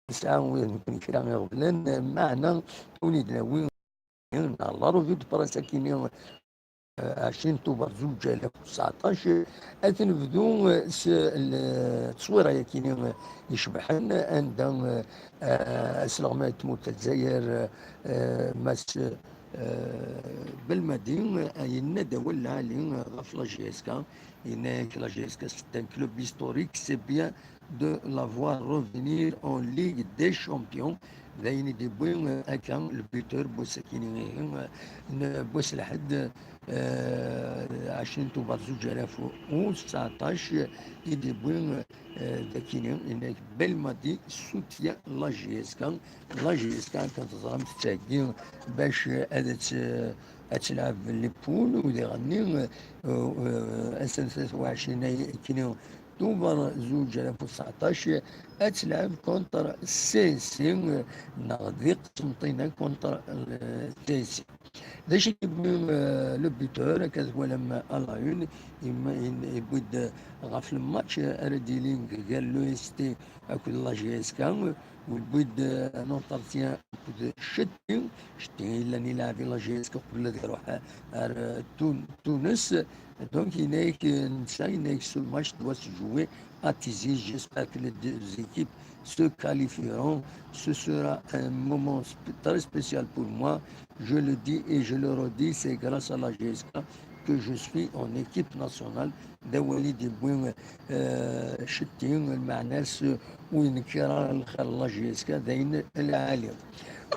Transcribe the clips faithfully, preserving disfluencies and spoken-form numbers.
nesɛa wid nekkni kra iɣeblan, meɛna win i d-nawi neɣ la revue de presse akini, eh, ɛecrin tuber zuǧ alaf u tseɛṭac, ad t-nebdu, eh, s l-, tteswira yakini, eh, icebḥen, anda, eh, eh, asleɣmay n tmurt n Lezzayer, eh, Mass, eh, Belmadi, eh, yenna-d awal lɛali, eh, ɣef la J S K, yenna-yak la J S K c'est un club historique, c'est bien de la voir revenir en Ligue des Champions. D ayen i d-yewwi, eh, akka le buteur n wass-akini, eh, n wass lḥedd, eh, ɛecrin tuber zuǧ alaf u tseɛṭac, i d-yewwi, eh, d akini, yenna-yak Belmadi soutient la J S K. La J S K, kan teẓram, tettheggi bac ad tt-, ad telɛeb les poules, u diɣenni, eh, eh, ass n tlata u ɛecrin ay-, akini, Tuber zuǧ alaf u tseɛṭac, ad telɛeb contre C S C, neɣ di Qsenṭina contre, euh, C S C. D acu i yewwi, euh, le buteur, akka twalam à la une, yemma-, yen-, yewwi-d ɣef le match ara d-yilin gar l'O S T akked la J S K, yewwi-d, euh, un entretien akked Cetti, Cetti yellan ilɛeb i la J S K qbel ad iruḥ ar, euh, Tun-, Tunes. Donc, yenna-yak, euh, netta, yenna-yak, ce match doit se jouer à Tizi. J'espère que les deux équipes se qualifieront. Ce sera un moment sp-, très spécial pour moi. Je le dis et je le redis, c'est grâce à la J S K que je suis en équipe nationale. D awal i d-yewwi, euh, Cetti, lmeɛna-s ur yenkeṛ ara lxir n la J S K, d ayen lɛali.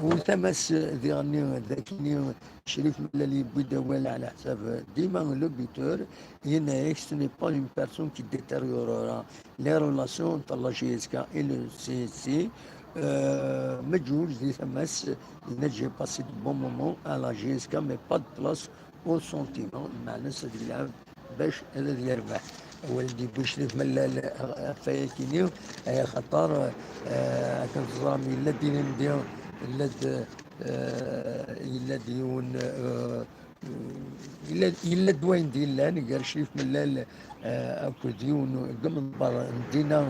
U tama-s diɣenni d akini, Crif Mellal yewwi-d awal ɛla ḥsab dima le buteur, yenna-yak, ce n'est pas une personne qui détériorera les relations entre la J S K et le C S C. Euh, Meǧǧuǧ di tama-s, yenna-d, j'ai passé de bons moments à la J S K, mais pas de place au sentiment, lmeɛna-s ad yelɛeb bac ad, ad yerbeḥ. Awal d-yewwi Crif Mellal ɣef wayakini, eh, axaṭer, eh, akken teẓram, yella-d ilindi, yella-d, eh, yella-d yiwen, eh, yella, yella-d wayen d-yellan gar Crif Mellal, eh, akked yiwen n yimḍebber n dinna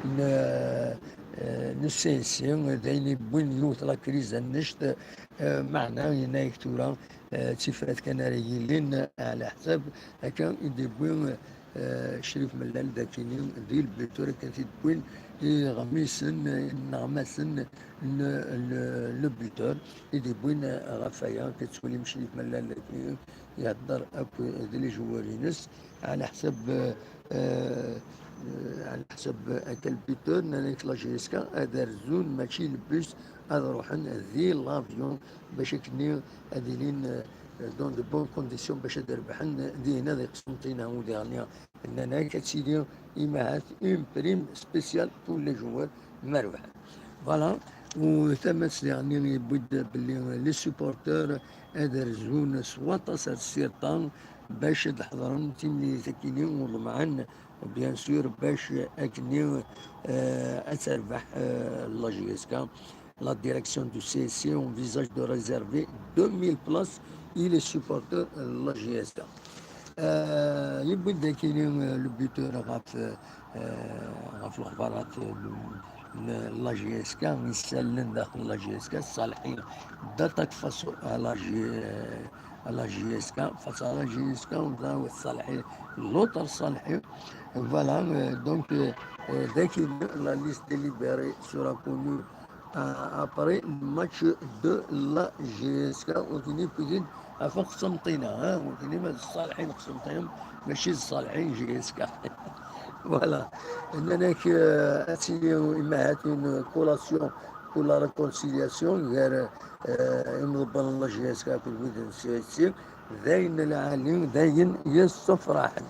n, eh, n C S C, d ayen yewwin yiwet la crise annect, eh, meɛna yenna-yak tura, eh, d tifrat kan ara yilin, eh, ɛla ḥsab akka i d-yewwi, eh, Crif Mellal d akini di le buteur, akken t-id-wwin iɣmisen, ineɣmasen n, n le buteur i d-yewwin, eh, ɣef waya. Akka tettwalim Crif Mellal dagi ihedder akk d les joueurs-ines, ɛla ḥsab, eh, eh, ɛla ḥsab akka le buteur, nnan-ak la J S K ad rzun, mačči le bus, ad ruḥen di l'avion, bac akkenni ad ilin, euh, dans de bonnes conditions bac ad rebḥen dihin di Qsenṭina. U diɣenni nnan-ak ad tili imahat une prime spéciale pour les joueurs ma rebḥen. Voilà. U tama-s diɣenni yewwi-d belli les supporters ad rzun s waṭas ar Sirta bac ad ḥeḍren timlilit akini, u ḍemɛen bien sûr bac akkenni, euh, ad terbeḥ, euh, la J S K. La direction du C S C envisage de réserver deux mille places et les supporters, euh, la J S K. Euh, yewwi-d akini, euh, le buteur ɣef, euh, ɣef lexbarat, euh, n la J S K, isallen daxel la J S K, Salhi d'attaque face à la J-, euh, à la J S K, face à la J S K, on a Salhi, l'autre Salhi. Voilà, euh, donc, euh, euh, dès que la liste délibérée sera connue, euh, après le match de la J S K, on finit peut-être à Qsenṭina, hein, on finit mais Salhi Qsenṭina, mais chez Salhi J S K. Voilà. Nnan-ak, euh, ad tili imahat une collation pour la réconciliation, gar, euh, imḍebbren n la J S K akked wid n C S C, d ayen lɛali, d ayen yessefraḥen.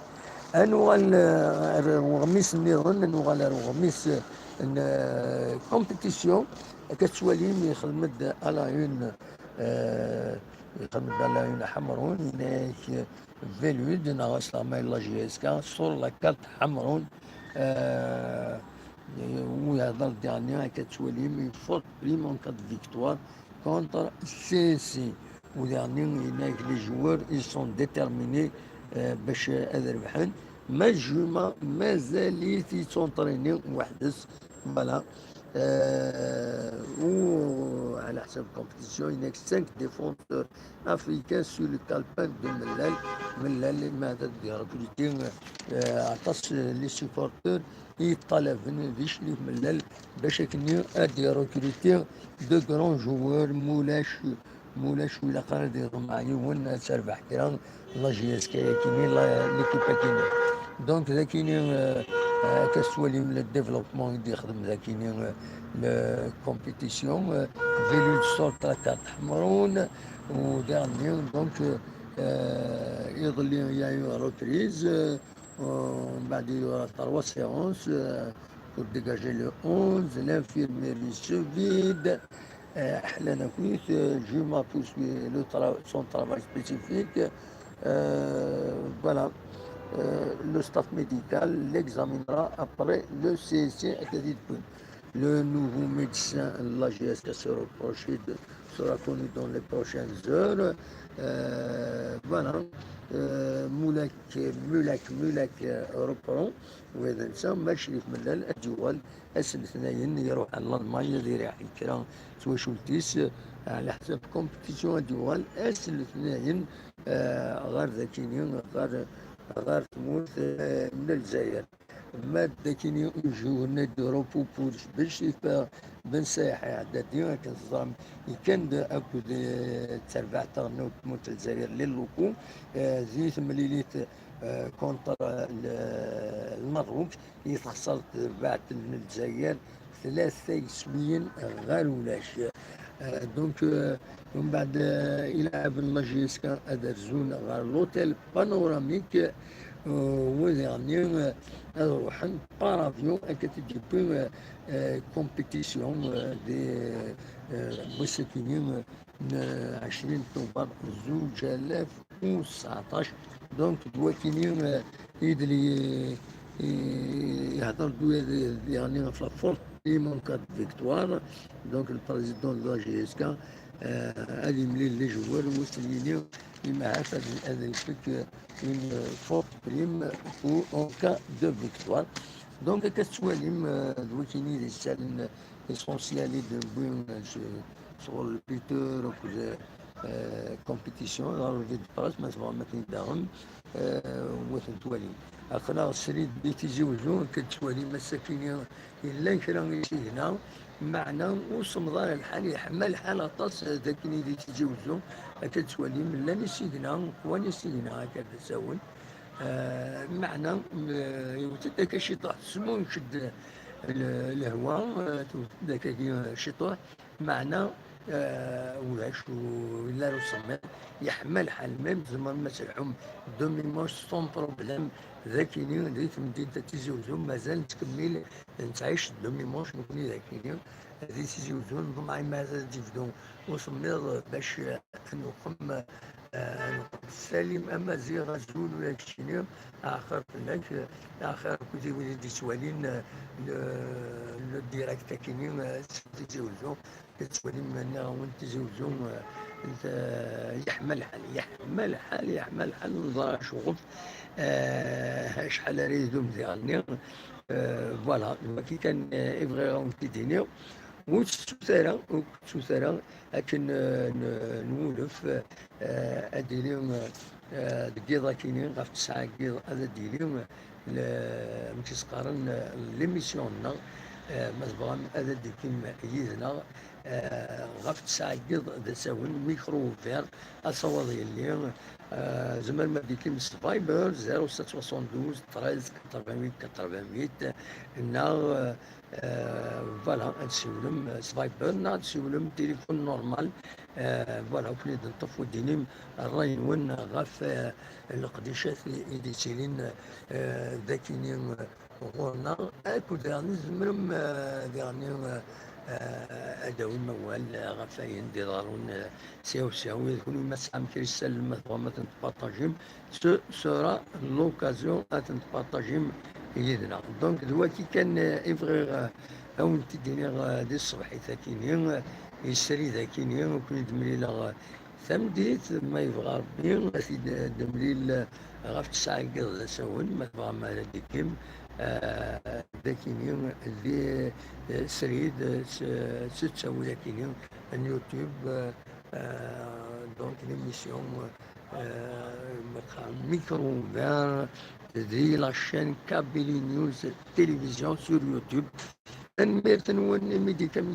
Ad nuɣal, euh, ar uɣmis nniḍen, ad nuɣal ar uɣmis n, euh, compétition. Akka tettwalim, yexdem-d à la une, euh, yexdem-d à la une Ḥemrun, yenna-ak Velud, neɣ asleɣmay n la J S K, sur la carte Ḥemrun, euh, u yehder diɣenni, akka tettwalim, une forte prime en cas de victoire contre C S C. U diɣenni, yenna-ak les joueurs, ils sont déterminés, euh, bac ad rebḥen. Ma Juma mazal-it yettunṭrini weḥd-s. Voilà. Euh, ou à la compétition, il y a cinq défenseurs africains sur le calepin de Mellal. Mellal, il m'a dit de recruter, euh, aṭas, euh, les supporters, ils talent venir de Mellal, باش يكونوا à recruter de grands joueurs, Moulash, Moulash, ولا قرا ديرهم مع يوم تربح كرا. La J S K كيني، la, l'équipe كيني. Donc ذاكيني، آه، آه، كتسوالي من le développement يدي يخدم ذاكيني، آه، la compétition، آه، Vélus sort la carte حمرون، و dernier، donc، آه، يظل y a une reprise، آه، ومن بعد il y aura trois séances، آه، pour dégager le onze, l'infirmerie se vide. آه، أحلى نكويت، آه، Juma poursuit le tra-, son travail spécifique. Euh, voilà. Euh, le staff médical l'examinera après le C C à Kazidpoun. Le nouveau médecin, la J S K sera proche de, sera connu dans les prochaines heures. Euh, voilà. Euh, Moulak, Mulak, Mulak, euh, reprend. وهذا نسى ما شريف ملال أجوال أسلثناين يروح على الألمانيا دير يحيى كرا سوا شولتيس على حساب compétition أجوال أسلثناين، آه، غير ذاكيني، غير، غير تموت، آه، من الجزائر. ما ذاكيني يجيو هنا يديرو بوبو باش يفا بن سايح عدادي، كان تزرم يكند أكد، آه، تربع تغنو تموت الجزائر للوكو، آه، زي ثمليليت، آه، كونتر، آه، ال-، المروك، يتخسر بعد من الجزائر ثلاثة يسويين غير ولاش. آه، دونك، آه، ومن بعد، آه، يلعب لا جي اس كا ادرزون غير لوتيل بانوراميك، آه، وذيغني، آه، روحن بارافيون اكا تجيبين، آه، آه، كومبيتيسيون، آه، دي، آه، مساكينين، آه، عشرين طوبر زوج آلاف وتسعطاش. دونك دواكيني، آه، يدلي، آه، يهضر دويا دي، يعني في لافورت لي مونكا فيكتوار. دونك البريزيدون دو لا جي اس كا، آه، هذه ملي لي جوار موسليني، لما هذا هذا الفك، اون فورت بريم بو اون كا دو فيكتوار. دونك كتسواليم، آه، دواكيني دي سالن اسونسيالي دو بوين، آه، شغل بيتور وكل، آه، كومبيتيسيون، لا روفي دو براس، ما تبغى ما تنداغم، آه، وثن توالي. أخنا سريد دي تيزي وزو، كتوالي مساكين إلا كرا يسينا، معنا وسمضان الحال، يحمل الحال أطاس، ذاك اللي دي تيزي وزو، كتوالي من لاني سينا، واني سينا، هكا تساون. آه، معنا، آه، يوتد هكا شي طاح، سمو نشد ال-، الهواء، آه، توتد هكا شي طاح. معنا، آه، ولاش و-، ولا رسمات يحمل حال ميم زعما ما تلحم دومي موش سون بروبليم. ذاكيني دي في مدينة تيزي وزو مازال نتكمل نتعيش دومي موش نكوني ذاكيني. دي تيزي وزو نظن عي مازال تجبدو وسميض باش نقم، آه، نقم سليم أمازيغ أزول ولا كشيني. آخر فلاك، آخر كوزي وليد يسوالين، آه، لو، لو ديريكت كيني، آه، تيزي وزو. كتولي منا وانت زوزو، آه، انت، آه، يحمل حال، يحمل حال، يحمل حال، نظرة شغل. آه، شحال راه يدوم ديالني. آه، فوالا، كي كان، آه، يبغي غا ونت ديني. وتسوتارا، وتسوتارا، لكن، آه، ن-، نولف، آه، اديني، آه، دقيقة كيني، غاف تسعة دقيقة، هذا ديني. ل-، متيسقارن ليميسيون-نneɣ، آه، ما تبغام ad d-tikim yid-neɣ, آه، ɣef tesɛeggeḍ d asawen, micro ouvert, asawaḍ yelli, آه، زعما ما d-tikim s Viber, zéro sept soixante-douze, treize, quatre-vingt-huit, quatre-vingt-huit, neɣ, آه، voilà, ad d-siwlem s Viber, neɣ ad d-siwlem téléphone normal, آه، voilà, akken ad d-neṭṭef wid-inim ṛṛay-nwen ɣef, آه، leqdicat i, i d-yettilin, آه، dagi-ni, آه، ɣur-neɣ, akked daɣen tzemrem, آه، daɣen-ni, آه، آه، ad d-tawim awal, آه، ɣef wayen d-iḍerrun, آه، siyaw siyaw. Ula d kunwi ma tesɛam kra isallen ma tebɣam ad ten-tpartajim, ce sera l'occasion ad ten-tpartajim yid-neɣ. Donc, d wagi kan, آه، i bɣiɣ, آه، ad wen-t-id-iniɣ, آه، di tṣebḥit-agi-ni, آه, i srid-agi-ni, ur ken-id-mlileɣ, آه, tameddit, ma yebɣa Rebbi, ad t-id-nemlil ɣef tesɛa n yiḍ d asawen, ma tebɣam ara d-tikim, euh, dakini, di, euh, srid, euh, s-, s ttawil akini, n YouTube, euh, euh, donc l'émission, euh, micro ouvert, di la chaîne Kabylie News Télévision sur YouTube. Tanemmirt-nwen imi d-tekkam